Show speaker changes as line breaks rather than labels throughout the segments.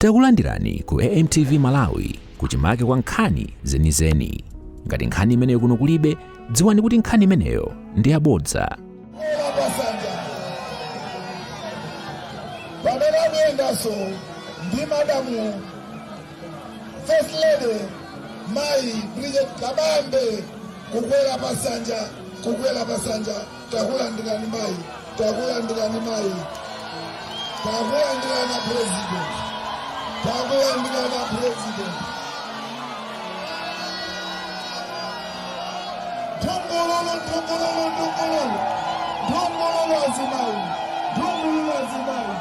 Takulandirani ku AMTV Malawi, kuchimake kwa nkhani zenizeni. Ngati nkhani imeneyo kuno kulibe, dziwani kuti nkhani imeneyo ndi yabodza.
Ola pasanja pamene akuyendanso ndi madamu First Lady Mayi Bridget Kabambe kukwera pasanja, kukwera pasanja. Takulandirani mayi, takulandirani mayi, takulandirani President, takulandirani President. Nthungululu, nthungululu, nthungululu, nthungululu, azimayi, nthungululu, azimayi.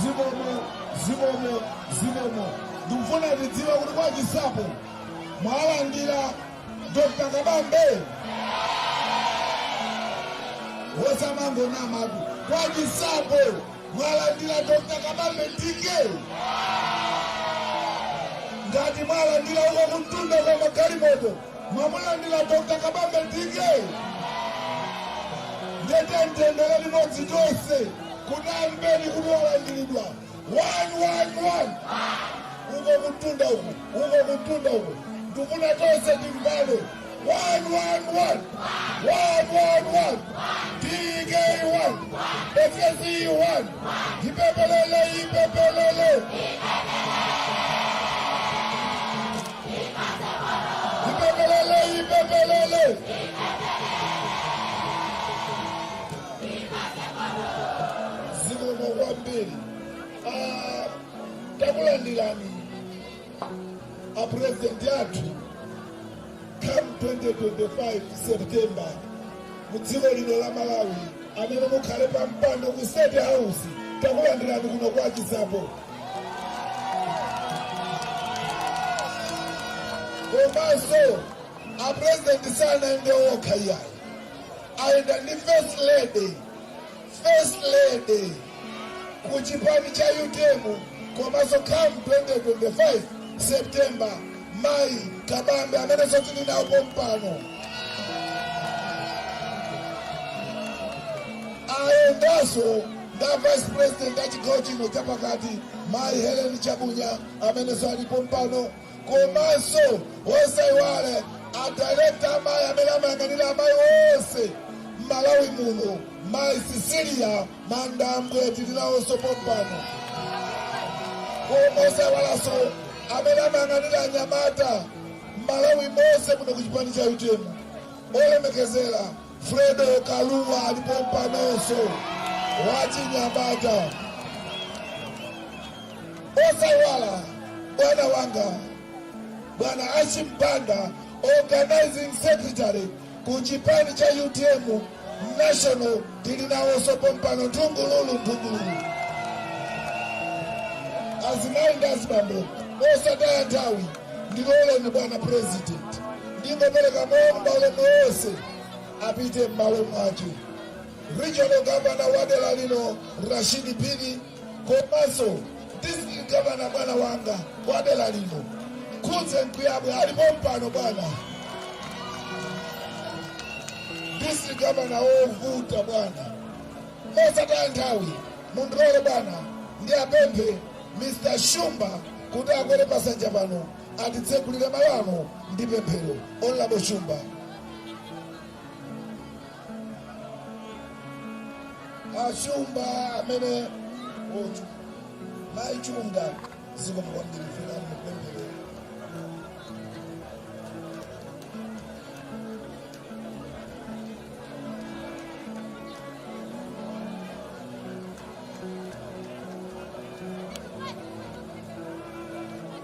Zikomo, zikomo, zikomo. Ndikufuna tidziwe kuti kwa Chinsapo mwalandira Dr Kabambe? Wosamangonamatu, kwa Chinsapo mwalandira Dr Kabambe DK? Ngati mwalandira, uko kumtunda kwa magalimoto mwamulandira Dr Kabambe DK? Ndete mtendere limodzi tonse kuti ambeni kuti walandiridwa. 1 1 1. Uko kumtunda uku, uko kumtunda uku, ndikufuna tonse timvane. 1 1 1 1 1 1 DK 1 FSC 1. Ipepelele, ipepelele, ipepelele, ipepelele. Zikomo kwambiri. Takulandirani a President athu. Come 2025 September, mu dziko lino la Malawi, amene mukhale pa mpando ku State House, takulandirani kuno kwa Chinsapo. Komanso a President sanayende okha iyayi, ayenda ndi First Lady, First Lady ku chipani cha UTM. Komanso come 2025 September, Mayi Kabambe amene tili nawo pompano, ayendanso nda Vice President a chigawo chino chapakati, Mayi Helen Chabunya, amenenso alipo mpano. Komanso osayiwale a Director amayi amene amayang'anira amayi onse m'Malawi muno, Mayi Cecilia Mandambwe, tili nawonso pompano. Koma osayiwalanso amene amayang'anira anyamata m'Malawi monse muno ku chipani cha UTM, olemekezera Fredo Kaluwa, alipo mpanonso wachinyamata. Osayiwala bwana wanga, Bwana Achimpanda, organizing secretary ku chipani cha UTM national, tili nawonso pompano. Nthungululu, nthungululu, azimayi ndi azibambo. Osataya nthawi, ndiloleni bwana President ndingopereka moni, maulemu onse apite m'malo mwake Regional Governor wa dera lino, Rashidi Phiri, komanso District Governor, bwana wanga wa dera lino, Khudze Mkuyabwe, alipo mpano bwana District Governor wovuta bwana. Mosataya nthawi, mundilole bwana ndi apemphe Mr Shumba kuti akwere pasanja pano atitsegulire malo ano ndi pemphero. Honorable Shumba, Ashumba amene ochu Mayi Chunga, zikomo kwambiri, fikani mupemphere.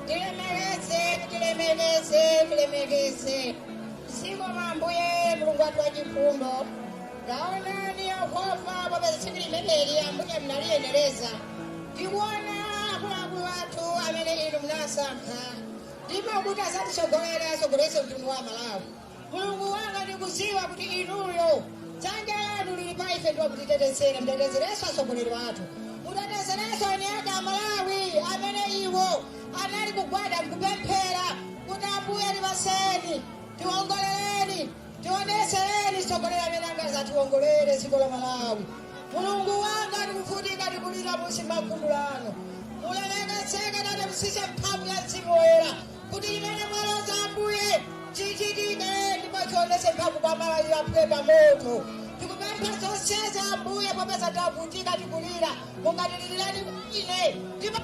Tilemekeze, tilemekeze, tilemekeze. Zikomo Ambuye Mulungu wathu wachifundo. Taonani Yehova, popeza tsiku limeneli Ambuye mnaliyenereza, tikuona akuluakulu athu amene inu munasankha ndipo kuti azatitsogolera, atsogoleze mtundu wa Malawi. Mulungu wanga, ndikudziwa kuti inuyo dzanja lanu lili pa ife ndipo mutitetezere. Mtetezerenso atsogoleri wathu, mutetezerenso eni ake Amalawi amene iwo anali kugwada mkupemphera kuti, "Ambuye, tipaseni, tiwongolereni, tionesereni mtsogoleri amene angazatiwongolere dziko la Malawi." Mulungu wanga, ndikufunika ndikulira musi mafundu lanu. Mulemekezeke tate, musise mphamvu ya Mzimu Woyera kuti imene mwaloza Ambuye chichitike, ndipo chionese mphamvu kwa Malawi apwe pamoto. Tikupempha zonsezi Ambuye, popeza tavutika tikulira, mungatililirani ine ndipo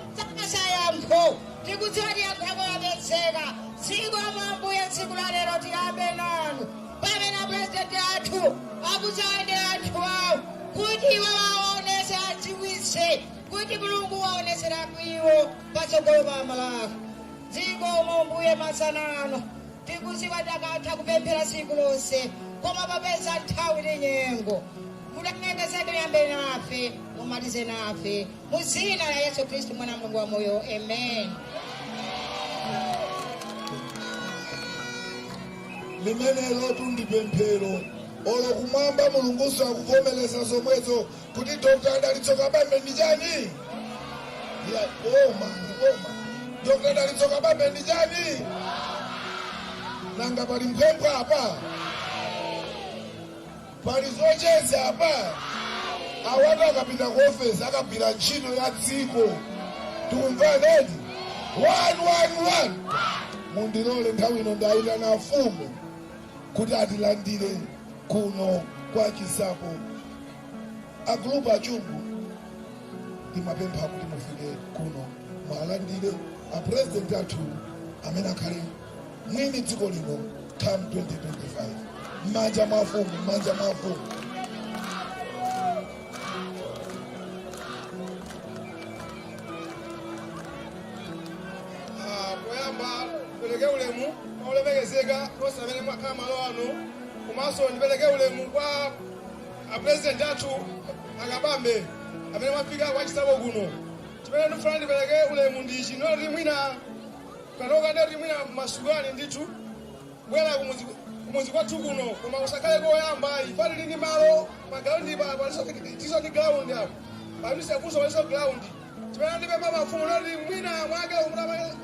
yankho tikudziwa ti yankho yako yapezeka. Tsiku la Ambuye, tsiku la lero tiyambe nanu pamene apurezidenti athu akuzayendera anthu awo kuti iwo waonese, adziwitse kuti Mulungu waonesera iwo patsogolo pa Malawi. Dziko Mbuye, masanano tikudziwa takatha kupemphera tsiku lonse, koma popeza nthawi ndi nyengo, mulemekezeke, muyambe nafe, mumalize nafe, mu dzina la Yesu Khristu mwana Mulungu wa moyo, amen.
Limenelo ndi pemphero olo kumwamba Mulunguso akuvomereza zomwezo kuti Dr. Dalitso Kabambe ndi chani? Ya boma, ndi boma. Dr. Dalitso Kabambe ndi chani? Nanga pali mphempho apa? Pali zocheza apa? Awatu akapita ku ofesi akagwira ntchito ya dziko. Tikumvanedi? One, one, one. Mundilole nthawi ino ndayitana afumu kuti atilandire kuno kwa Chinsapo. Agulupu achungu, ndimapempha kuti mufike kuno mwalandire apurezidenti athu amene akhale mwini dziko lino come 2025. M'manja mwa afumu, m'manja mwa afumu.
Poyamba ndipereke ulemu kwa olemekezeka onse amene mwakhala malo ano, komanso ndipereke ulemu kwa apurezidenti athu Akabambe amene mwafika kwa Chinsapo kuno. Chimene ndifuna ndipereke ulemu ndi chinoti mwina kanoka ndati mwina masukani ndithu bwera kumuzi kwathu kuno, koma usakhale koyamba. Ife tili ndi malo magrawundi pa paliso tiso ndi ground apo paliso kuso paliso ground. Chimene ndipempha mafumu noti mwina mwake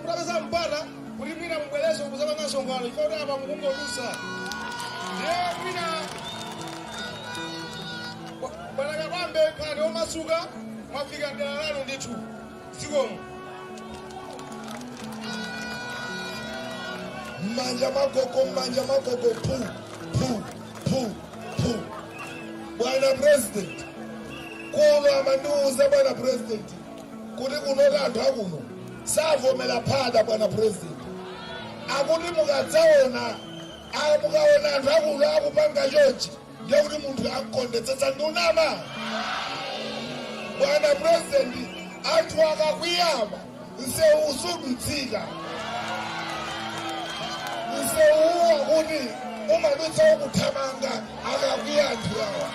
mutapeza mpata kuti mwina mubwerezo kuzapanga msonkhano, ife kuti apa mukungodusa, ndiye mwina bwana Kabambe khani omasuka, mwafika dera lanu ndithu. Zikomo.
M'manja makoko, m'manja makoko, pu pu pu pu. Bwana President, kuno amandiuza bwana President kuti kunoti anthu akuno savomera phada. Bwana President, akuti mukadzaona, mukaona anthu akuno akupanga chonchi, ndiye kuti munthu akukondetsetsa. Ndunama bwana President? Anthu akakwiyama msewu usudutsika. Msewuwa kuti umadutsa ukuthamanga akakwiya anthu awa.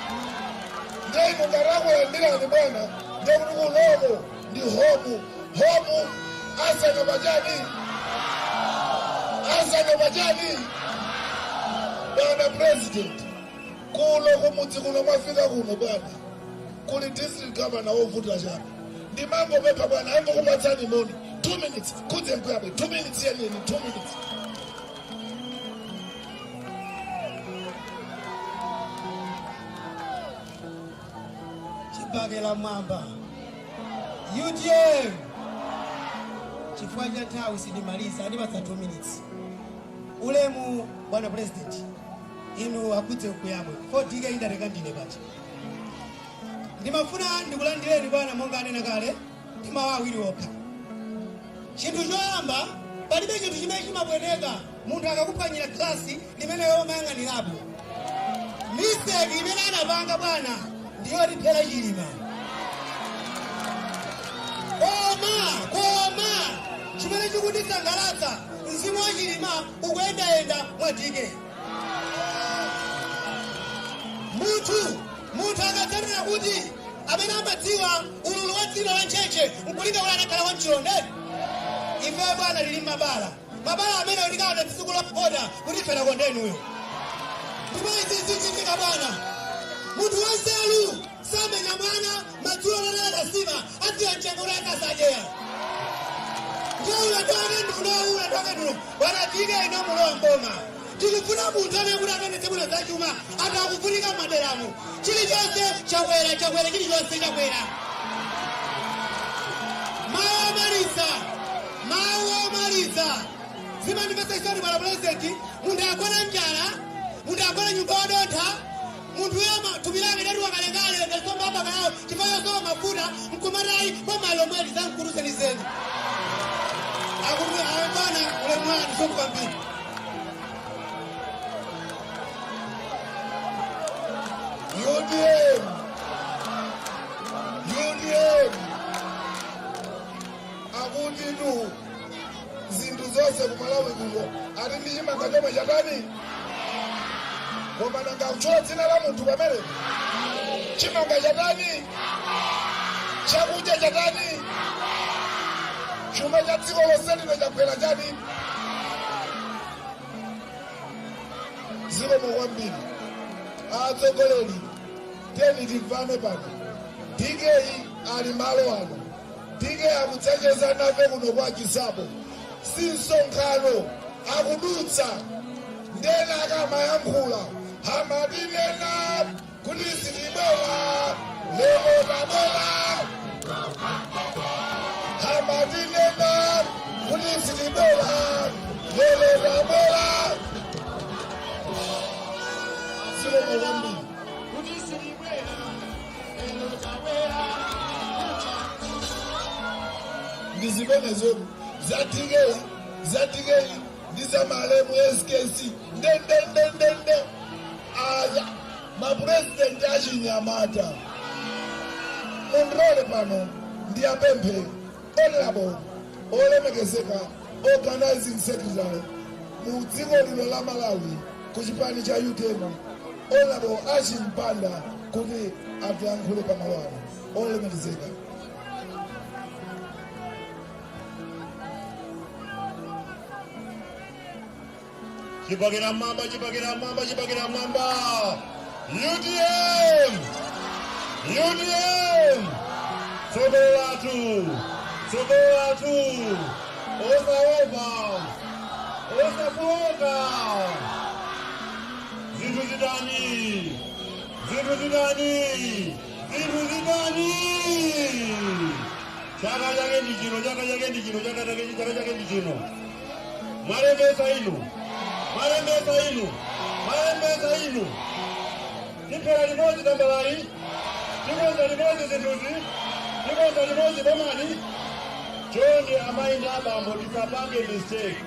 Ndiye inu ngatakulandirani bwana, ndiye kuti kunoko ndi home, home. Asano pachani, asano pachani. Bwana President, kuno kumudzi kuno mwafika kuno bwana, kuli district governor wovuta chabe. Ndimangopempha bwana angokupatsani moni 2 minutes kudze mkwabe 2 minutes yeniyeni, 2 minutes.
Chibakela mwamba UTM. Chifukwa cha nthawi sindimaliza, andipatsa 2 minutes. Ulemu bwana President, inu akudze kuyamwe 4 DK indateka ndine pacha. Ndimafuna ndikulandireni bwana, monga anena kale, ndi mawu awiri okha. Chinthu choyamba, palibe chinthu chimene chimapweteka munthu akakuphwanyira glasi limene wewe umayang'anirapo. Mistake imene anapanga bwana ndiyo tiphera Chilima, koma chimene chikutisangalatsa, mzimu wa Chilima ukuyendayenda mwa DK. Munthu akadzanena kuti amene amadziwa ululu wa dzino la ntchentche nkulinga kuti anakhala wamchilonde. Ife bwana tili mabala, mabala amene ulikana tsiku lokhota kuti ife takondenuyo. Ndipo izi zichitika bwana, munthu wanzeru samenya mwana madzulo lolera kasima adziwa mchengo kuti akasacheya. Ndiye ulendo wake nduno, ulendo wake nduno. Bwana DK, ino mulowa mboma. Tikufuna munthu amene kuti akayendetse bwino za chuma. Anthu akuvutika m'maderamo, chilichonse chakwera, chakwera, chilichonse chakwera. Mawu omaliza, mawu omaliza, zimandipatsa chisoni, bwana Purezidenti, munthu agona njala, munthu agona nyumba yodontha, munthu uyo thupi lake datuwa kalekale ndasomba abakayawo chifukwa chosowa mafuta, nkumatayi boma lomweli zamkulu zenizeni akuti bwana, ulemu wanu soku kwambiri.
UTM, UTM. Akuti tu zinthu zonse kumalawi kuno ati ndi chimanga chomwe chatani, koma nanga kutchula dzina la munthu pamene chimanga chatani, chakudya chatani, chuma cha dziko lonse lino chakwera chani? Zikomo kwambiri, atsogoleri. Teni timvane pano. DK ali malo ano. DK akudzacheza nafe kuno kwa Chinsapo, si msonkhano, akudutsa. Ndena akamayankhula amatinena kuti sitibwera, lero tabwera. Amatinena kuti sitibwera, lero tabwera. Zikomo kwambiri.
Kuti sitibwera, lero tabwera.
Ndi zimenezo za DK, za DK ndi za malemu SKC. Ndendendendende aya mapurezidenti achinyamata, mundilole pano ndi apemphe honorable, olemekezeka organizing secretary mu dziko lino la Malawi ku chipani cha UTM, Honorable Achimpanda, kuti atiyankhule pamalo ano. Olemekezeka.
Chipakira mwamba, chipakira mwamba, chipakira mwamba! UTM, UTM! Tsogolo lathu, tsogolo lathu! Osaopa, osafoka. Zinthu zitani, zinthu zitani, zinthu zitani? Chaka chake ndi chino, chaka chake ndi chino, chaka chake, chaka chake ndi chino. Mwalembesa inu, mwalembesa inu, mwalembesa inu. Tiphera limodzi tambalayi, tikonza limodzi zinthuzi, tikonza limodzi bomali. Chonde amayi ndi abambo, tisapange mistake.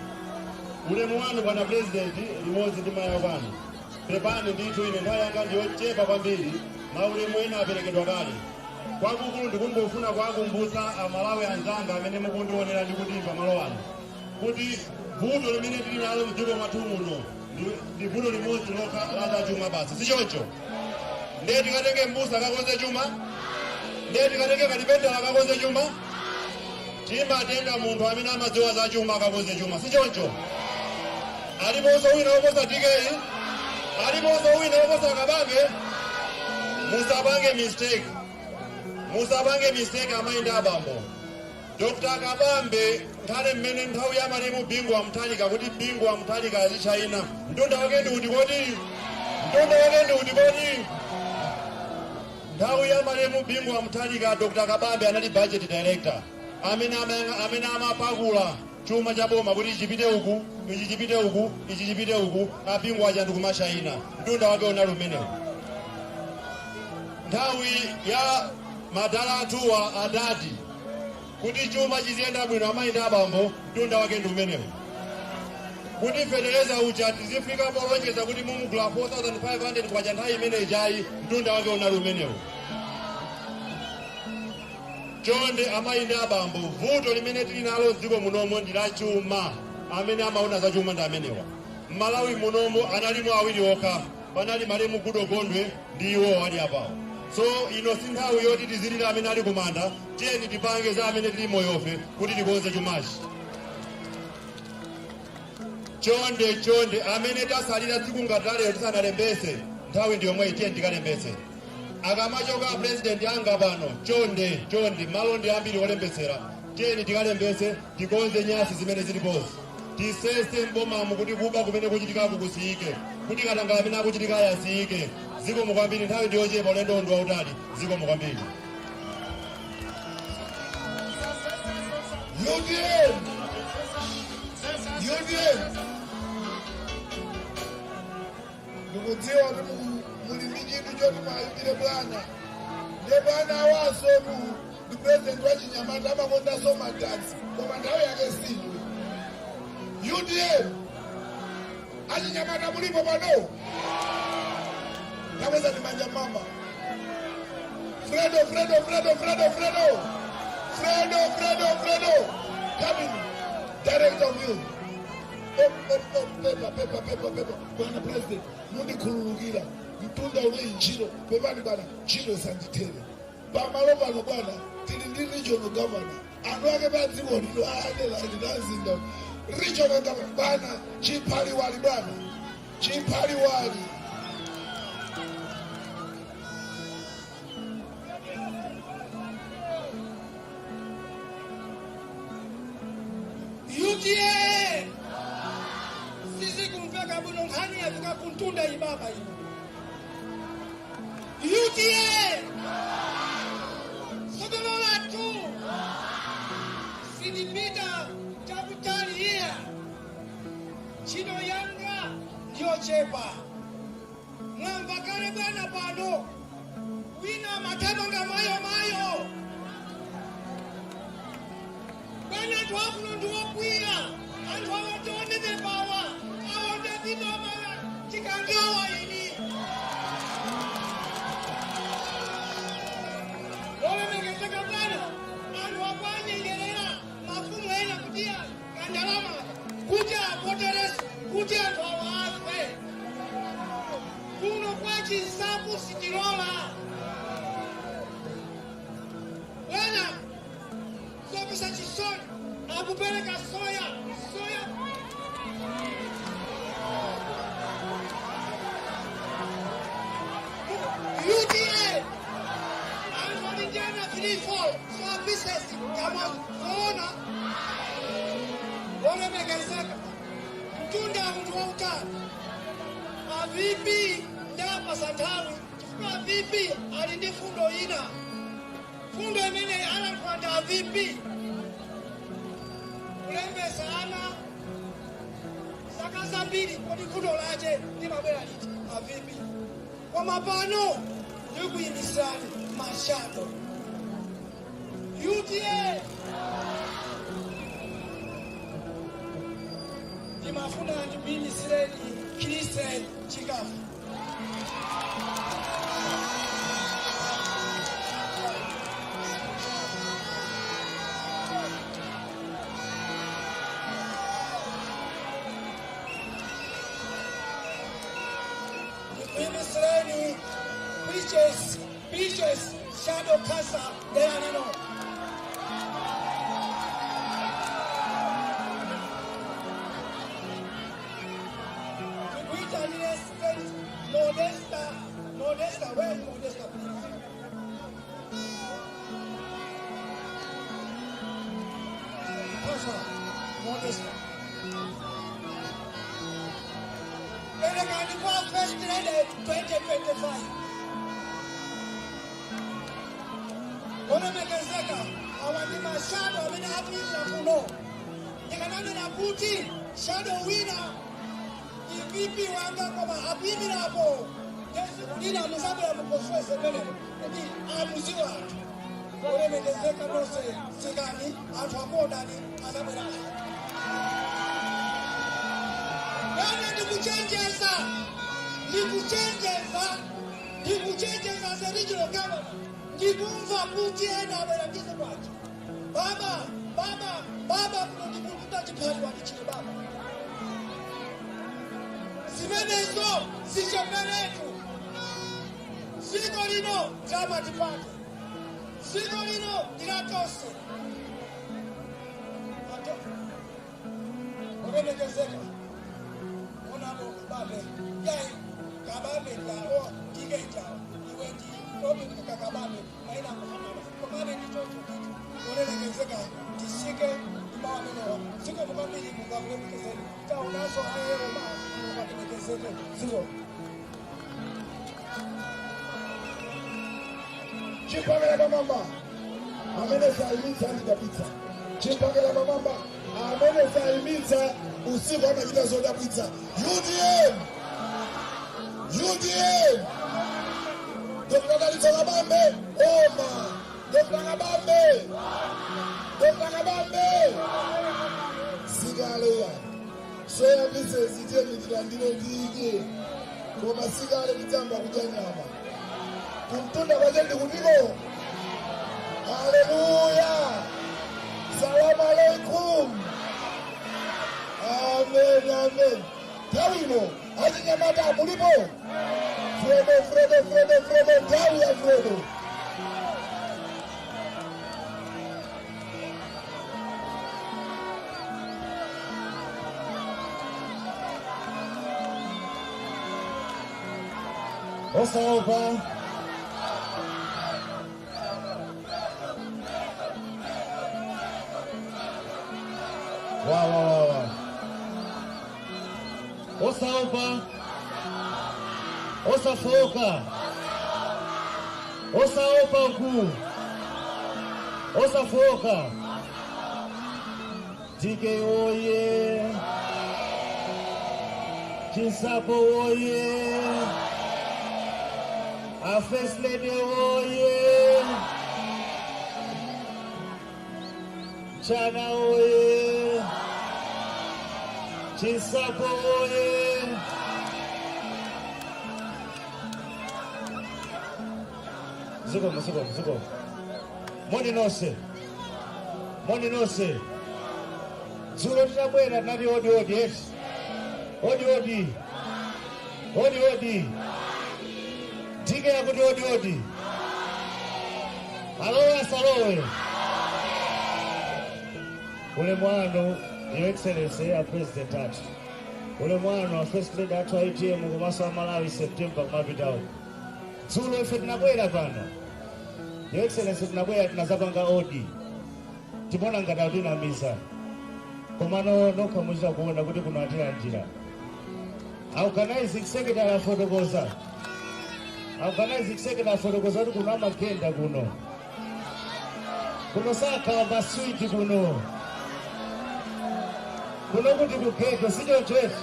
Ulemu wanu, bwana President, limodzi ndi mayi wanu. Pepani ndithu, ine nthawi yanga ndiyochepa kwambiri, maulemu ena aperekedwa kale. Kwakukulu ndikungofuna kuwakumbutsa Amalawi anzanga amene mukundionera ndi kundimva malo ano kuti vuto limene tili nalo mdziko mwathu muno ndi vuto limodzi lokha la zachuma basi, si choncho? Ndiye tikatenge mbusa akakonze chuma? Ndiye tikatenge kalipentala akakonze chuma? Timatenga munthu amene amadziwa za chuma akakonze chuma, si choncho? Aliponso wina woposa DK? Aliponso wina woposa Kabambe? Musapange mistake, musapange mistake, amayi ndi abambo. Dr Kabambe, nkhale mmene nthawi ya malemu Bingu wa Mutharika, kuti Bingu wa Mutharika azichayina, mtunda wake ndi uti kodi? Mtunda wake ndi uti kodi? Nthawi ya malemu Bingu wa Mutharika, Dr Kabambe anali budget director amene amapakula chuma cha boma kuti ichi chipite uku, ichi chipite uku, ichi chipite uku. Abingu aja ndikumashayina, mtunda wake unali umenewu. Nthawi ya madala athuwa adati kuti chuma chiziyenda bwino, amayi ndi abambo, mtunda wake ndi umenewu. Kuti fetereza uja tizifika polonjeza kuti mumugula 4500 kwacha nthawi imene ijayi, mtunda wake unali umenewu. Chonde amayi ndi abambo, vuto limene tili nalo mdziko munomo ndi la chuma. Amene amaona za chuma ndi amenewa. Mmalawi munomo analimo awiri okha, panali malemu Goodall Gondwe ndi iwo ali apawo. So ino si nthawi yoti tizilira amene ali kumanda. Tiyeni tipange za amene tili moyofe kuti tikonze chumachi. Chonde, chonde, amene tasalira tsiku ngati lalero tisanalembese, nthawi ndi yomweyi, tiyeni tikalembese. Akamachoka President anga pano, chonde, chonde, malo ndi ambiri olembesera. Tiyeni tikalembese, tikonze nyasi zimene zilipozi. Tisese mbomamu kuti kuba kumene kuchitikaku kusiyike, kuti katangale amene akuchitikayo asiyike. Zikomo kwambiri, nthawi ndiyochepa, ulendo ndi wautali. Zikomo kwambiri.
UTM, UTM. Ndikudziwa kuti muli ndi chinthu choti mwayimbire bwana. Ndiye bwana awaso tu ndi president wa chinyamata, amakondanso madansi, koma nthawi yake sino. UTM, achinyamata mulipo pano? Takweza ndi manja mama. Fredo, Fredo, Fredo, Fredo, Fredo, Fredo, Fredo, Fredo coming, director of youth. Oh, oh, oh, pepa, pepa, pepa, pepa. Bwana president, mundikhululukira, mtunda unoyi ntchito. Pepani bwana, ntchito isandithere pamalo pano. Bwana, tili ndi regional governor, anthu ake pa dziko lino adela ndinazinda regional governor, bwana Chiphaliwali, bwana Chiphaliwali.
UTM, sizikumveka bwino, nkhani yafika kuntunda ibaba ino. UTM, sogolo lathu. Sinipita chakutali iya, ntchito yanga ndiyochepa. Mwamva kale bwana pano wina mathamanga mayo mayo. Bwana, anthu akuno ndiwokwiya, anthu awationenepawa awondezimamala chikangawa ini. Olemekezeka bwana, anthu akwanyengerera mafumu ena kuti kandalama kuti avotereso kuti anthu awa afe. Kuno kwa Chinsapo sitilola. Bwana, zopesa chisoni, akupereka soya, soya. UTM, anthu ali ndi ana 3 4 so business yamazoona. Olemekezeka, mtunda munthu wautali, a VP ndapasa nthawi chifukwa a VP ali ndi fundo ina. Fundo imene alankhula ndi a VP, kulembesa ana zaka zambiri, kodi vuto lache limabwera liti, a VP? Koma pano ndikuyimisani ma shadow. UTM, ndimafuna ndikuyimisireni Christian Chikafu. Ndikuyimisireni Bridges, Bridges, shadow councillor dera lino. Ndikuyitanire State Modesta, Modesta, where is Modesta, please? Councillor Modesta. Perekani kwa First Lady 2025. Olemekezeka, awa ndi ma shadow amene akuyimira kuno. Ndikananena kuti shadow wina ndi VP wanga, koma akuyimirapo kulina muzabwera mukoswese penepo kuti amuziwa anthu. Olemekezeka nonse, sikani, anthu akuonani, azabweraso. Bwana, ndikuchenjeza, ndikuchenjeza, ndikuchenjeza as a regional governor. Ndikumva kuti ena abwera ndizo kwacha. Baba, baba, baba, kuno ndikukuta chiphaliwa ndichile baba. Zimenezo zicheperetu. Dziko lino tilamatipate, dziko lino tilatose. Olemekezeka onabo kababe yai kababe lao tikejawo iwe ndi Robin kakababe maina kufanana komabe ndichocho ndicho. Olemekezeka, tisike.
Mawu amenewa. Zikomo kwambiri, Mulungu akulemekezeni. Taonanso ayeroma, Mulungu akulemekezeni. Zikomo.
Chipakela pamamba amene sayimitsa ndidabwitsa. Chipakela pamamba amene sayimitsa usiku amachita zodabwitsa. UTM, UTM, Dr. Dalitso Kabambe oma, Dr. Kabambe, Dr. Kabambe sikale ya soya pieces itiye mitilandire tiidye, koma sikale tidzamba kudya nyama kumtunda kwache ndikutiko. Haleluya, salamu alaikum, amen, amen. Nthawi ino achinyamata mulipo? Fredo, Fredo, Fredo, Fredo, nthawi ya Fredo.
Osaopa. Wa wa wa wa. Osaopa. Osafoka. Osaopa mkuu. Osafoka. DK oye. Chinsapo oye. A First Lady oye. Chana oye. Chinsapo oye. Zikomo, zikomo, zikomo. Moni nonse. Moni nonse. Dzulo titabwera tinati odi odi eti. Odi odi. Odi odi. DK yakuti odi odi. Alowe asalowe. Ulemu wanu, Your Excellency, a President athu. Ulemu wanu, a First Lady athu a UTM komanso a Malawi September kumapitawo. Dzulo ife tinabwera pano. Your Excellency, tinabwera tinazapanga odi. Timona ngati akutinamiza. Komano nokha muchita kuona kuti kuno atilandira. Organizing secretary afotokoza. Organizing secretary afotokoza kuti kuno amagenda kuno. Kuno sakhala maswiti kuno. Kuno kuti ku ghetto sichoncho eti.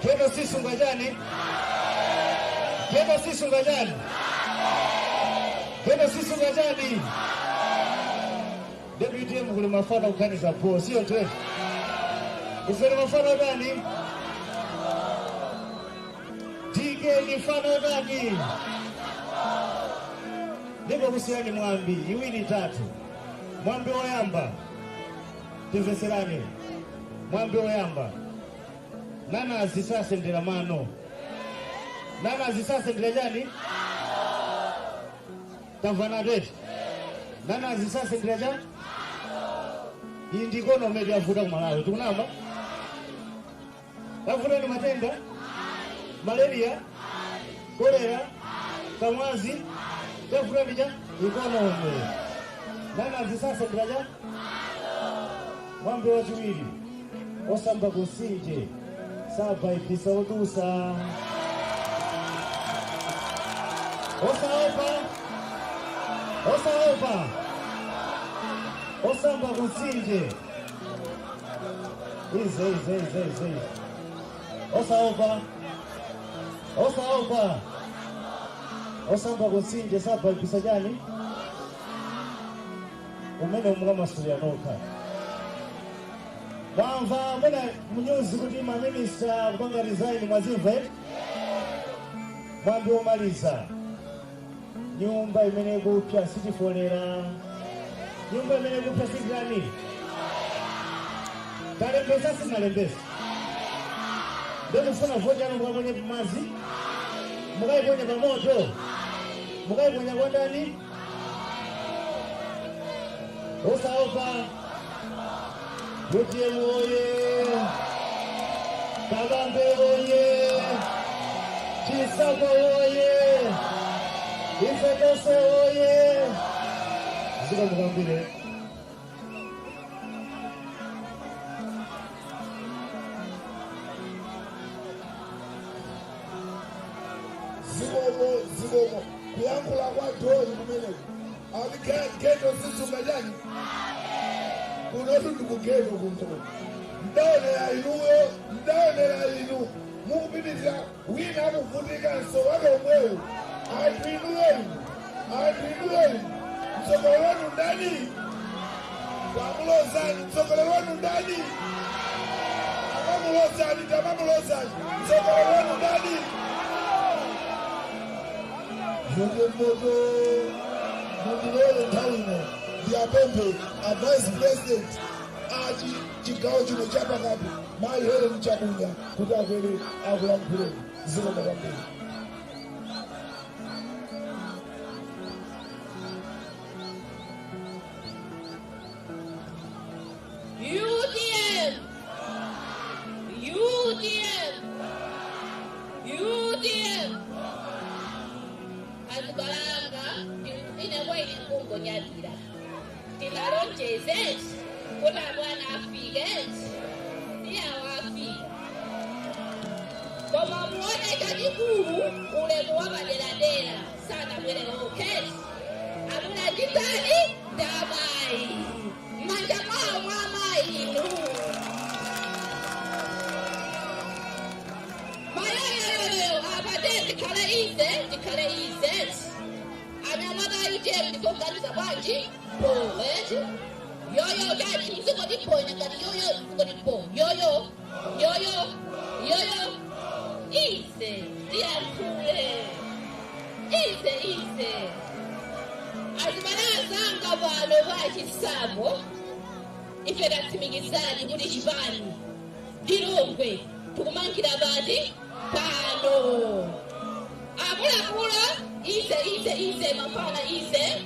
Ghetto sisunga chani? Ghetto sisunga chani? Ghetto sisunga chani? UTM kuli mafano kuganiza po, sichoncho eti. Ife ni mafano gani? DK ni mfano gani? Ndipo kusiyani mwambi, iwiri itatu. Mwambi woyamba. Timveserani. Mwambi woyamba. Nanazi sasendera mano. Nanazi sasendera chani? Tamvana teti. Nanazi sasendera chani? Iyi ndi economy yavuta ku Malawi. Tikunamba? Yavuta ndi matenda? Malaria? Kolera? Kamwazi? Yavuta ndi cha? Economy. Nanazi sasendera chani? Mwambi wachiwiri. Osamba kusinje. Saba ipisa odusa. Osaopa. Osaopa. Osamba kusinje. Ize, ize, ize, ize. Osaopa. Osaopa. Osamba kusinje saba ipisa chani? Umene umukamasulia nokha. Mwamva mwena mnyuzi kuti maminista kupanga resign, mwazimva eti? Mwambi womaliza. Nyumba imene kupya sitifolera. Nyumba imene kupya sitirani. Talembesa sinalembesa. Ndikufuna voti yanu mukaponye pamazi, mukayiponye pamoto, mukayiponya kwa ndani? Osaopa. UTM oye! Kabambe oye! Chinsapo oye! Ife tonse oye! Zikomo kwambiri.
Ghetto sisunga chani? Kunotu ndikughetto kuno. Ndaonera inuyo, ndaonera inu mukupitiriza wina akuvutikanso wake omweyo. Anthu inuyo inu, anthu inuyo inu, mtsogoleri wanu ndani? Tamulozani, mtsogoleri wanu ndani? Amamulozani, tamamulozani, mtsogoleri wanu ndani? Moto mundilole nthawi ino ndiyapemphe a vice president achi chigawo chino chapakati, Mayi Helen Chabunya, kuti akwere akulankhuleni. Zikomo kwambiri.
UTM! UTM! UTM! Azibalanga ine kwaine kungonyadira. Tinalonjeze kuti abwana afike, iyawo afika. Koma muone chachikulu, ulemu wa maderadera sanabwere okhe. Amuna nditani ndamayi manja mwawo mwa amayi inu. Mayoyoyoyo, apate tikhale ize, tikhale ize. Anyamata UTM ndikoganiza bwanji po eti yoyo chani mzikotiponya ngati yoyo mzikotipo yoyo yoyo yoyo ize tiyankhule ize ize. Azibalazanga pano pachisambo, ife tatsimikizani kuti chipani Lilongwe tikumangira pati pano. Akuluakulu, ize ize ize, mafana ize.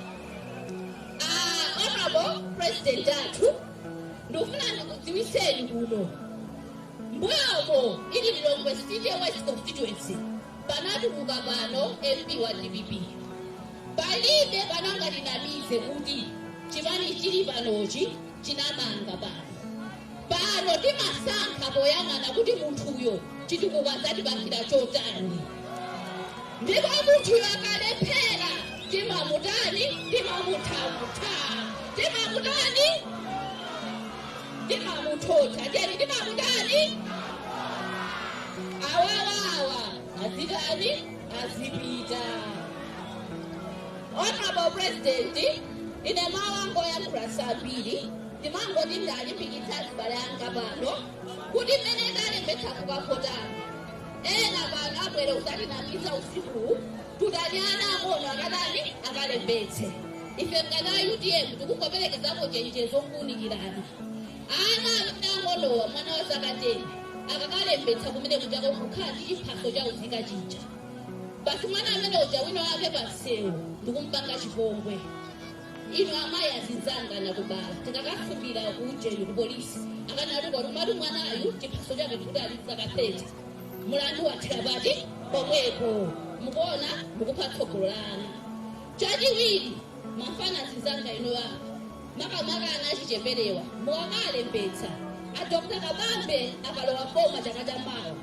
Honorable President athu, ndikufuna ndikudziwiseni kuno, mbuyomo ili Lilongwe City West constituency panatuluka pano MP wa DPP. Palibe panangatinamize kuti chipani chili panochi chinamanga pano. Pano timasankha poyang'ana kuti munthuyo chitukuko adzatipangira chotani, ndipo munthuyo akalephera timamutani? Timamuthamutha. Timamutani? Timamuthotha. Tiyeni, timamutani? Awawawa azitani? Azipita. Honorable President, ine mawu angoyankhula sambiri, ndimangoti ndalimbikitsa azibale anga pano kuti mmene talembetsa kukavotana, ena pano abwere usatinamiza usiku, tutani ana ang'ono akatani? Akalembetse. Ife ngati a UTM tikungoperekezapo chenjezo nkuwunikirani. Ana amene ang'onowa, mwana wa zaka 10 akakalembetsa kumene kuchako kukhala ndi chiphaso cha uzika chija basi, mwana amene uja wina wake pansewu ndikumpanga chipongwe. Inu amayi azinzanga nakubala, tikakasukira kuujeni ku polisi akanati kuti mwanayu chiphaso chake tikuti ali zaka 30, mulandu wathera pati? Pomwepo. Mukuona mukupha tsogolo la ana. Chachiwiri, mafana azinzanga inu apa, makamaka ana achicheperewa, mukakalembetsa, a Dr Kabambe akalowa boma chaka chamawa,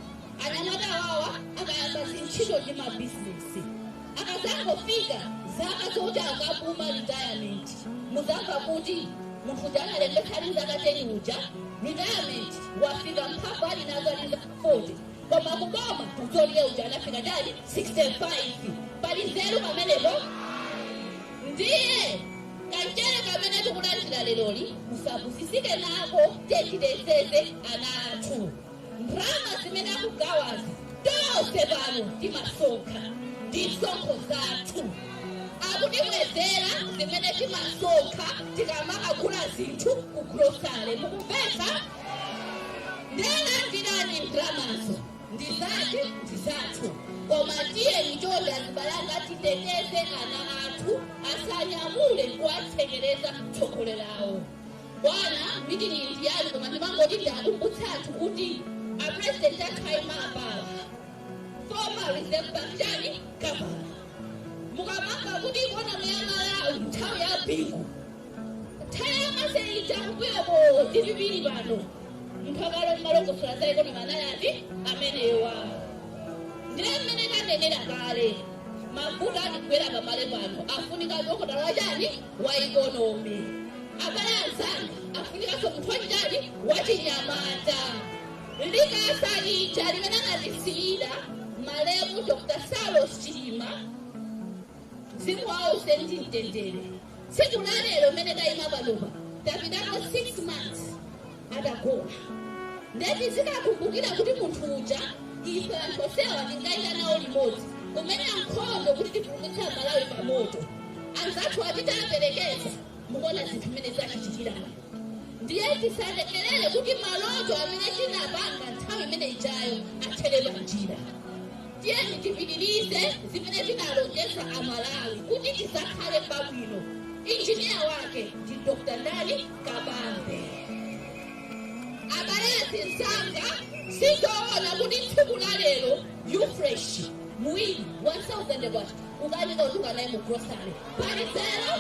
anyamata awawa akayamba zintchito ndi mabizinesi, akazangofika zaka zoti akapuma, retirement, muzamva kuti munthu uja analembetsa ali zaka 10 uja, retirement wafika mphamvu ali nazo ali zaka 40, koma kuboma kudzoliye uja anafika chali 65. Pali nzeru pamenepo? Ndiye kanjere kamene tikulandira leroli musapusisike nako. Titeteze ana athu. Ndalama zimene akugawazi, tonse pano timasonkha, ndi msonkho zathu. Akutibwezera zimene timasonkha tikamakagula zinthu ku grocery. Mukumvetsa? Ndelandirani ndalamazo, ndi zati ndi zathu, koma tiyeni chonde azibalanga titeteze ana athu, asanyamule kuwatsekereza tsogolo lawo. Bwana, meeting ndiyani, koma ndimangoti ndiakumbutsa anthu kuti a president athu apawa former Reserve Bank chani governor. Mukamamba kuti economy ya Malawi nthawi ya Bingu, nthawi yamaseita kumbuyoko DPP pano, munthu akalo mmalongosola za economy anali ati amenewa. Ndiye mmene tanenera kale, Mavuto atigwera pamale pano afunika dokotala wachani wa economy. Abale anzanga, afunikanso munthu wachitani wachinyamata. Likasa lija limene anatisiyira malemu Dr. Saulos Chilima, mzimu wawo uuse ndi mtendere. Tsiku la lero mmene tayima panopa, tapitako 6 months atagona. Ndeti zikakumbukira kuti munthu uja ife anthu osewa tinkayita nawo limodzi kumene ankhondo kuti tipulumutse Malawi pamoto. Anzathu atita aperekeza, mukuona zinthu mmene zachitikira. Ndiye tisalekerere kuti maloto amene tinapanga nthawi imene ijayo athere panjira. Tiyeni tipitirize zimene tinalonjeza Amalawi kuti tizakhale pabwino. Injiniya wake ndi Dr. Ndali Kabambe. Abale azinzanga, sizoona kuti tsiku la lero ufresh muwiri 1000 kwacha ukanika utuka naye mu grocery pali zero.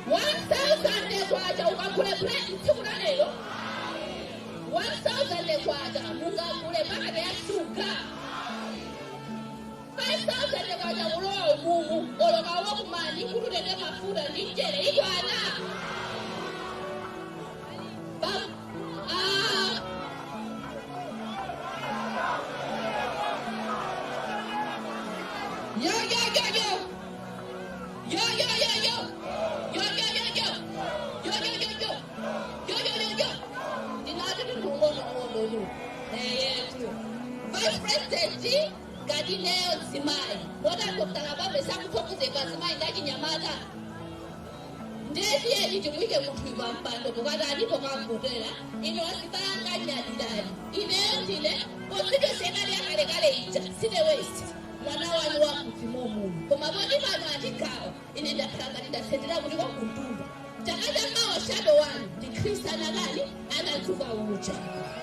1000 kwacha ukagule bread tsiku la lero, 1000 kwacha mungagule pakete ya shuga? 5000 kwacha kulowa umumu olokawo kumani kuti utenge mafuta ndi mchere ikwana? Ah, yo, yo, yo, yo. Yo, yo, yo, yo. Yo, yo, yo, yo. Yo, yo, yo, yo. Yo, yo, yo, yo. Ndinati nding'ono lu. Yetu. Vice President ngati neyo mzimayi. Kota Dr. Kabambe sakuthokozeka azimayi ndachinyamata. Ndetiyeni timuyike munthu pampando pokati alipo kamvotera. Ino asibanga nyadidali. Ineyo ndine constituency yakale yakalekale ija, City West. Mwana wanu wa mudzimo muno. Koma poti pano atigawa, ine ndakhala ngati ndatsendera kuti kwakuntunda. Chaka chamawa shadow wanu ndi Khristu anakani anadzuka uja.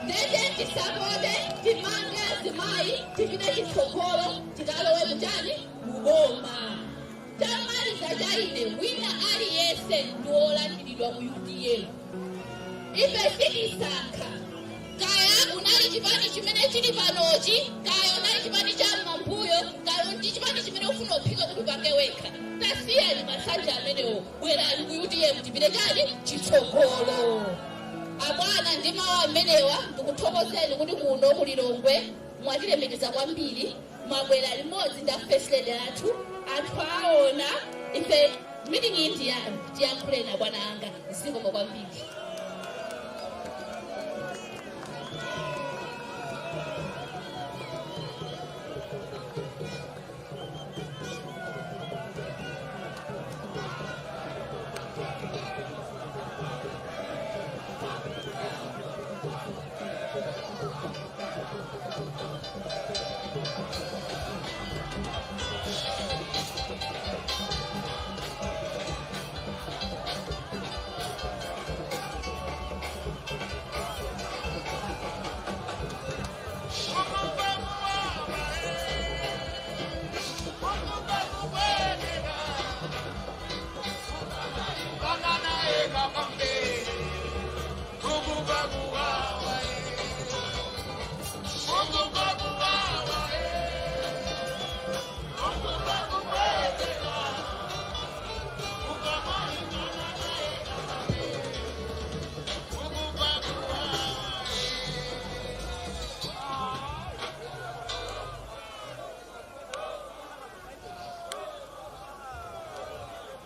Ndete tisapote, timange azimayi, tipite chitsogolo, tikalowe mchani muboma. Tamaliza cha ine, wina aliyense ndi wolandiridwa ku UTM. Ife sitisankha kaya unali chipani chimene chili panochi, kaya unali chipani cha mambuyo, kaya ndi chipani chimene ufuna uphike kuti upange wekha. Tasiyani masanja amenewo, bwerani ku UTM, tipite chani chitsogolo. Abwana, ndi mawu amenewa ndikuthokozeni kuti kuno kulilongwe mwatilemekeza kwambiri. Mwabwera limodzi nda first lady athu. Anthu aona ife meeting iyi ndi yanu, tiyankhuleni abwana anga. Zikomo kwambiri.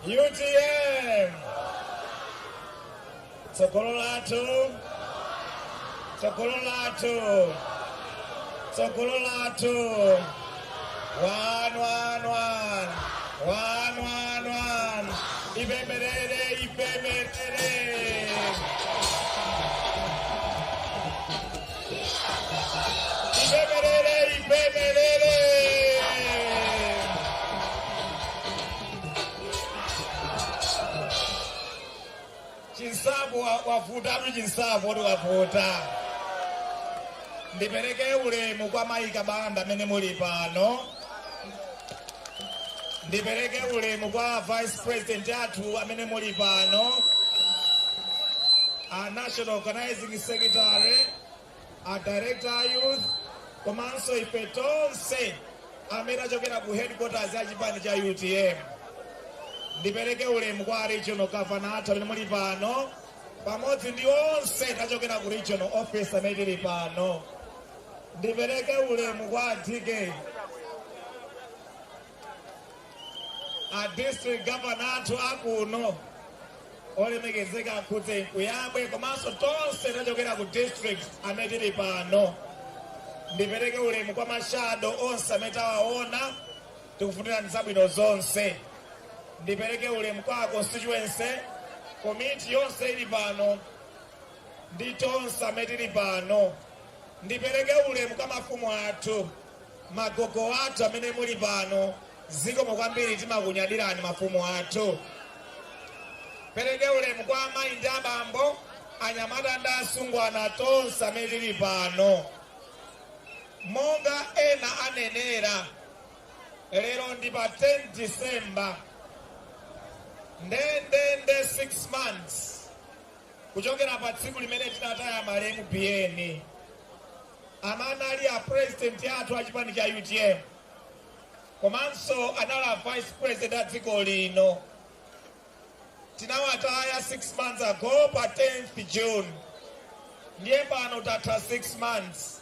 UTM, tsogolo lathu, tsogolo lathu, tsogolo lathu. One, one, one, one, one, one. Ipemerere, ipemerere, ipemerere, ipemerere. Chinsapo wavutatu, chinsapo oti wavuta. Ndipereke ulemu kwa mayi Kabambe amene muli pano. Ndipereke ulemu kwa vice president athu amene muli pano, a national organizing secretary, a director youth. Komanso ife tonse amene achokera ku headquarters ya chipani cha UTM. Ndipereke ulemu kwa regional governor athu amene muli pano, pamodzi ndi onse tachokera ku regional office amene tili pano. Ndipereke ulemu kwa DK, a district governor athu akuno, olemekezeka Akhudze Nkuyabwe, komanso tonse tachokera ku district amene tili pano. Ndipereke ulemu kwa ma shadow onse amene tawaona, tikufunirani zabwino zonse. Ndipereke ulemu kwa constituency committee yonse ili pano ndi tonse amene tili pano. Ndipereke ulemu kwa mafumu athu, magogo athu amene muli pano, zikomo kwambiri, timakunyadirani mafumu athu. Pereke ulemu kwa amayi ndi abambo, anyamata ndi asungwana tonse amene tili pano. Monga ena anenera, lero ndi pa 10 December, ndendende 6 months kuchokera pa tsiku limene tinataya malemu Biyeni, amene ali a president athu a chipani cha UTM, komanso anali a vice president a dziko lino. Tinawataya 6 months ago pa 10th June, ndiye pano tatha 6 months.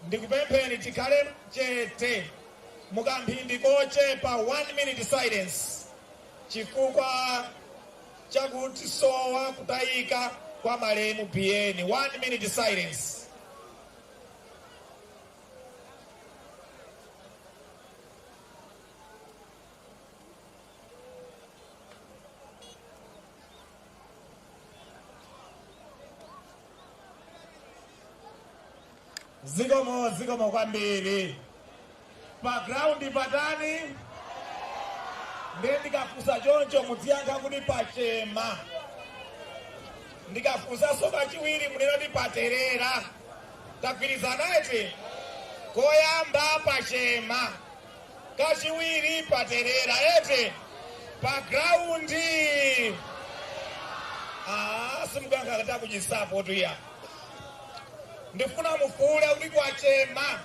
Ndikupempheni tikhale chete mukamphindi kochepa, 1 minute silence, chifukwa chakuti sowa kutayika kwa malemu Biyeni. 1 minute silence. Zikomo, zikomo kwambiri. Pa ground patani? Ndiye ndikafunsa choncho mudziyankha kuti pachema. Ndikafunsanso kachiwiri munena kuti paterera. Tagwirizana eti? Koyamba pachema, kachiwiri paterera, eti? Pa ground. Ah, simukankha takuchisapo tuya. Ndifuna mufuule kuti kwachema,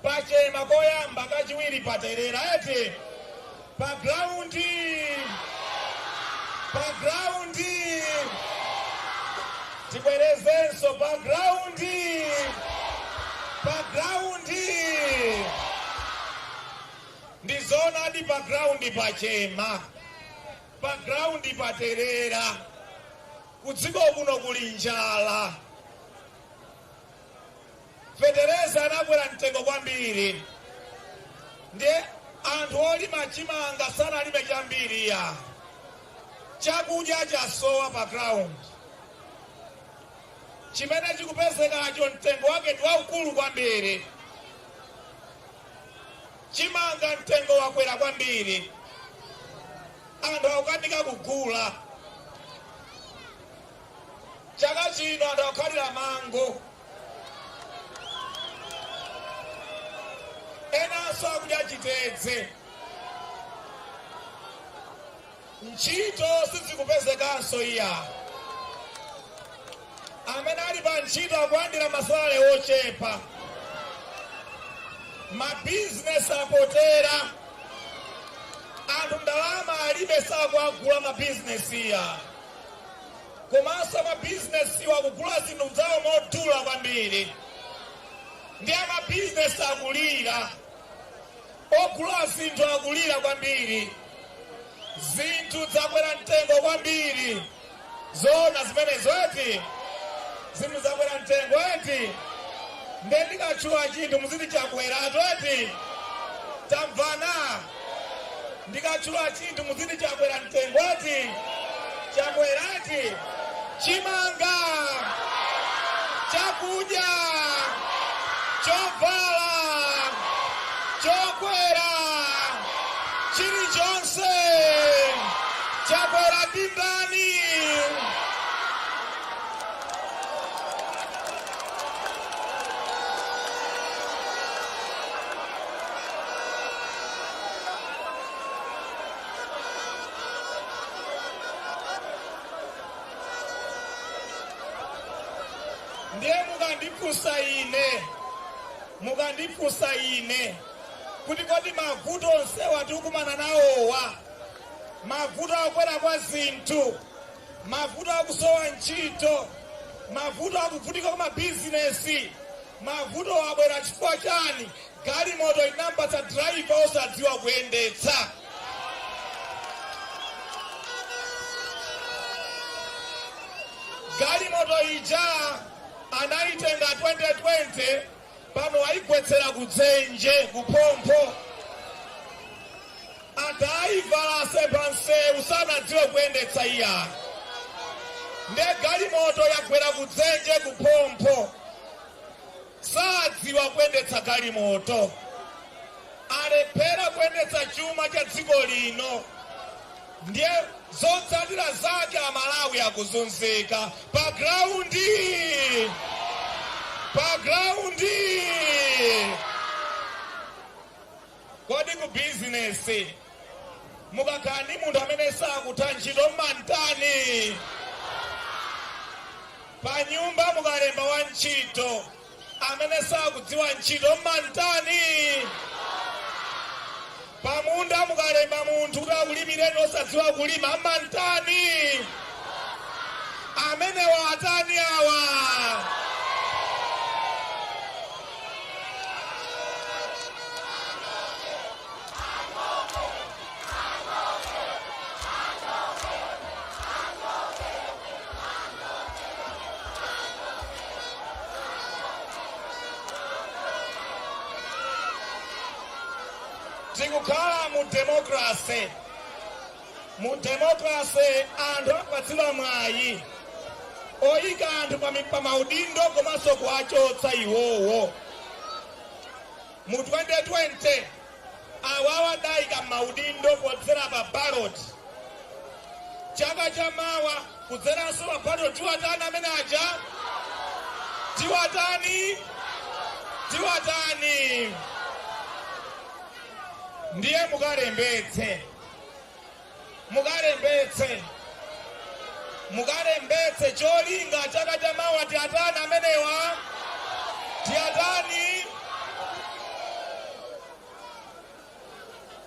pachema koyamba, kachiwiri paterera, eti? Pa ground, pa ground. Tibwerezenso: pa ground, pa ground. Ndizoonadi, pa ground pachema, pa ground paterera. Kudziko kuno kuli njala, fetereza anakwera mtengo kwambiri, ndiye anthu olima chimanga sanalime chambiri ya chakudya chasowa pa ground. Chimene chikupezekacho mtengo wake ndi waukulu kwambiri. Chimanga mtengo wakwera kwambiri, anthu akukanika kugula. Chaka chino anthu akukhalira mango, enanso akudya chitedze. Ntchito sizikupezekanso iya. Amene ali pa ntchito akulandira ma salary ochepa. Mabizinesi apotera, anthu ndalama alibe, sakuagula mabizinesi iya. Komanso mabizinesi akugula zinthu zawo modula kwambiri, ndi amabizinesi akulira, ogula zinthu akulira kwambiri, zinthu zakwera mtengo kwambiri. Zona zimenezo eti? Zinthu zakwera mtengo eti? Nde ndikatchula chinthu muziti chakweratu, eti? Tamvana? Ndikatchula chinthu muziti chakwera mtengo, eti? Chakwera eti? Chimanga, chakudya, chovala chokwera, chilichonse chakwera ndi ndani? Ndiye mukandifunsa ine Mukandifunsa ine kuti kodi mavuto onsewa tikukumana nawowa, mavuto akwera kwa zinthu, mavuto akusowa ntchito, mavuto akuvutika kwa mabizinesi, mavuto abwera chifukwa chani? Galimoto inampatsa driver osadziwa kuyendetsa. Galimoto ija anaitenga 2020, pano ayigwetsera kudzenje kuphompho. Adaivala asempha msewu, sanadziwe kuyendetsa iya. Nde galimoto yagwera kudzenje kuphompho, sadziwa kuyendetsa galimoto, alephera kuyendetsa chuma cha dziko lino. Ndiye zotsatira zake Amalawi akuzunzika pa ground, pa ground. Kodi ku bizinesi mukakhala ndi munthu amene sakutha ntchito mmantani? Pa nyumba mukalemba wa ntchito amene sakudziwa ntchito mmantani? Pamunda mukalemba munthu kuti akulimireni osadziwa kulima mmantani? Amene watani awa? Tikukhala mu democracy. Mu democracy anthu apatsidwa mwayi oyika anthu pa maudindo komanso kuwachotsa iwowo. Mu 2020 awawa adayika maudindo podzera pa ballot. Chaka chamawa kudzeranso pa ballot. Tiwatani amene aja? Tiwatani? Tiwatani? Ndiye mukalembetse, mukalembetse, mukalembetse. Cholinga chaka chamawa tiatani amenewa? Tiatani?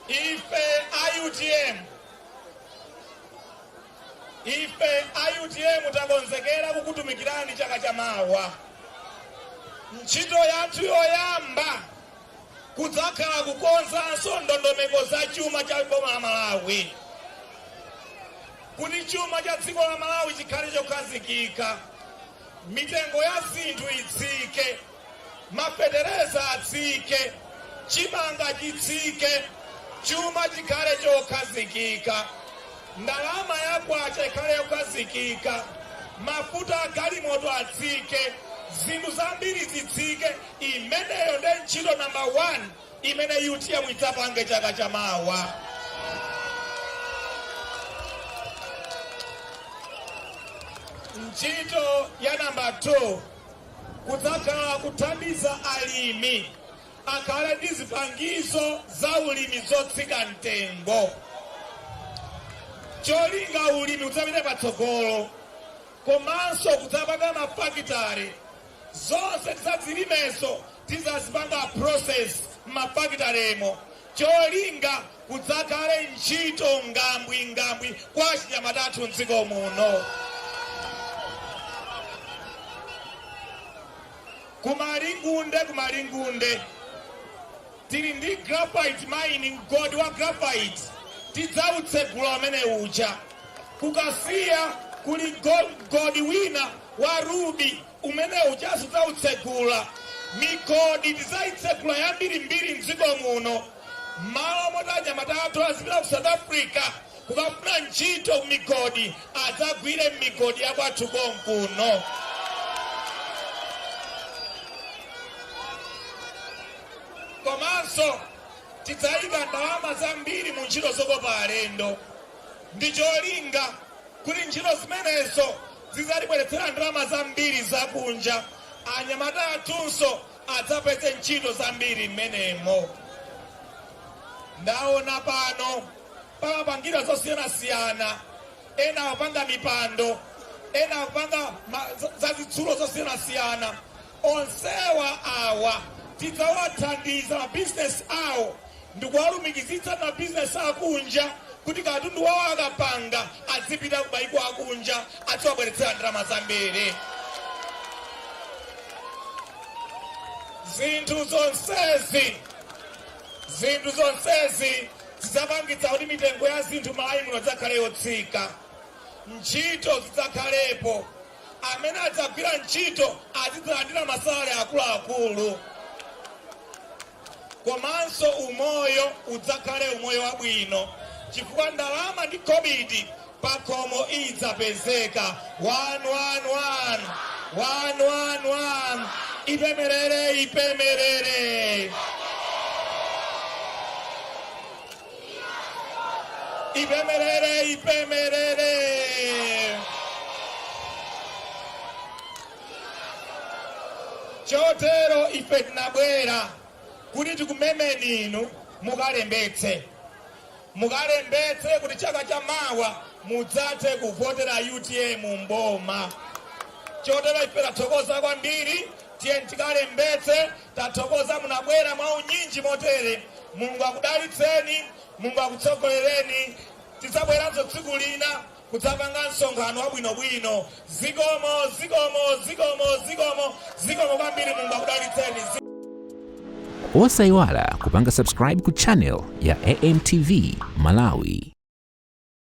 Ife a UTM, ife a UTM takonzekera kukutumikirani chaka chamawa. Ntchito yathu yoyamba kudzakhala kukonzanso ndondomeko za chuma cha boma la Malawi, kuti chuma cha dziko la Malawi chikhale chokhazikika, mitengo ya zinthu itsike, mafetereza atsike, chimanga chitsike, chuma chikhale chokhazikika, ndalama ya kwacha ikhale yokhazikika, mafuta a galimoto atsike, zinthu zambiri zitsike. Imeneyo ndi ntchito namba 1 imene UTM idzapange chaka chamawa. Ntchito ya namba 2 kudzakhala kuthandiza alimi akhale ndi zipangizo za ulimi zotsika mtengo. Cholinga ulimi udzapite patsogolo, komanso kudzapanga mafakitare. Zonse tizadzilimenso tizazipanga process m'mafakitaremo. Cholinga kudzakhale ntchito ngambwi ngambwi kwa achinyamata athu mdziko muno. Kumalingunde, kumalingunde tili ndi graphite mining, mgodi wa graphite tidzautsegula amene uja. Kukasiya kuli mgodi wina wa ruby, umene ujaso tidzautsegula. Migodi tidzayitsegula yambirimbiri mdziko muno. Malo moti anyamata athu azipita ku South Africa kukafuna ntchito ku migodi, adzagwire migodi yakwathu konkuno. Komanso tidzayika ndalama zambiri mu ntchito zokopa alendo, ndi cholinga kuti ntchito zimenezo zidzatibweretsera ndalama zambiri zakunja, anyamata athunso adzapeze ntchito zambiri m'menemo. Ndaona pano pamapangidwa zosiyanasiyana, ena akupanga mipando, ena akupanga zazitsulo zosiyanasiyana. Onsewa awa Tidzawathandiza mabizinesi awo ndikuwalumikizitsa mabizinesi akunja kuti katundu wawo akapanga azipita ku maiko akunja, aziwabweretsera ndalama zambiri. Zinthu zonsezi zidzapangitsa kuti mitengo ya zinthu Malawi muno idzakhale yotsika, ntchito zidzakhalepo, amene adzagwira ntchito azidzalandira masalale akuluakulu, komanso umoyo udzakhale umoyo wabwino chifukwa ndalama ndi khobidi pakhomo idzapezeka. 111 111, ipemerere, ipemerere, ipemerere, ipemerere. Chotero ife tinabwera kuti tikumemeni inu mukalembetse, mukalembetse kuti chaka cha mawa mudzathe kuvotera UTM mboma. Chotero ife tathokoza kwambiri, tiye tikalembetse. Tathokoza munabwera mwa unyinji motere. Mulungu akudalitseni, Mulungu akutsogolereni. Tidzabweranso tsiku lina kudzapanga msonkhano wabwinobwino. Zikomo, zikomo, zikomo, zikomo, zikomo kwambiri. Mulungu akudalitseni.
Osayiwala kupanga subscribe ku channel ya AMTV Malawi.